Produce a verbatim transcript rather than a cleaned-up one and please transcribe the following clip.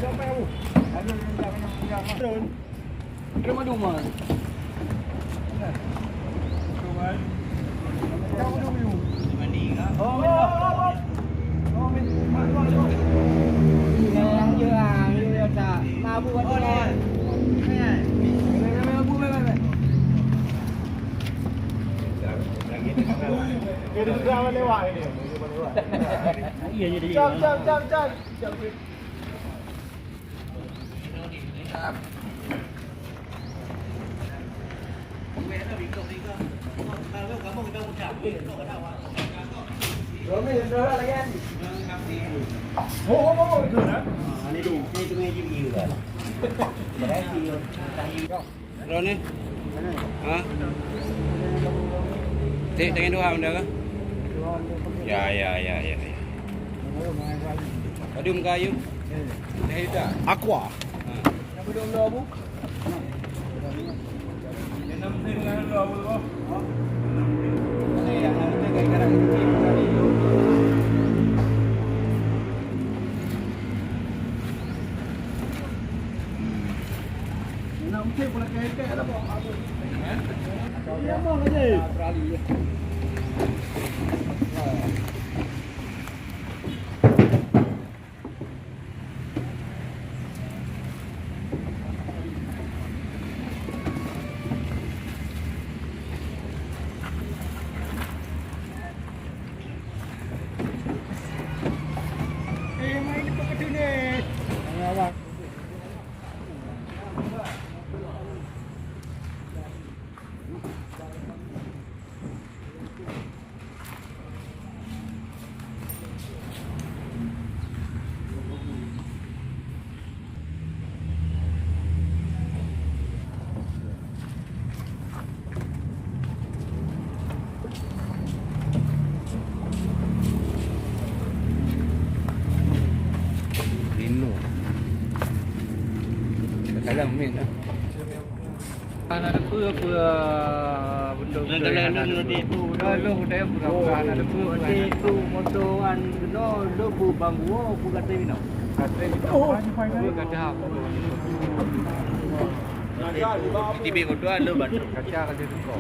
Cam, cam, cam, cam. Droeneuh? Ha? Cek tangan dua benda ke? Ya, ya, ya, ya, ya. Padum kayu? Dah ada. Aqua. Ha. Lino. Dalam min lah. Hana teupeue-peue benda. Dalam hana teupeue. Lôn udép pura-pura hana teupeue. Berarti tu moto an keunoe lôn bu bang gua bu kata binoe. Kata apa? Tibik moto an lôn bantu. Kaca kata teuko.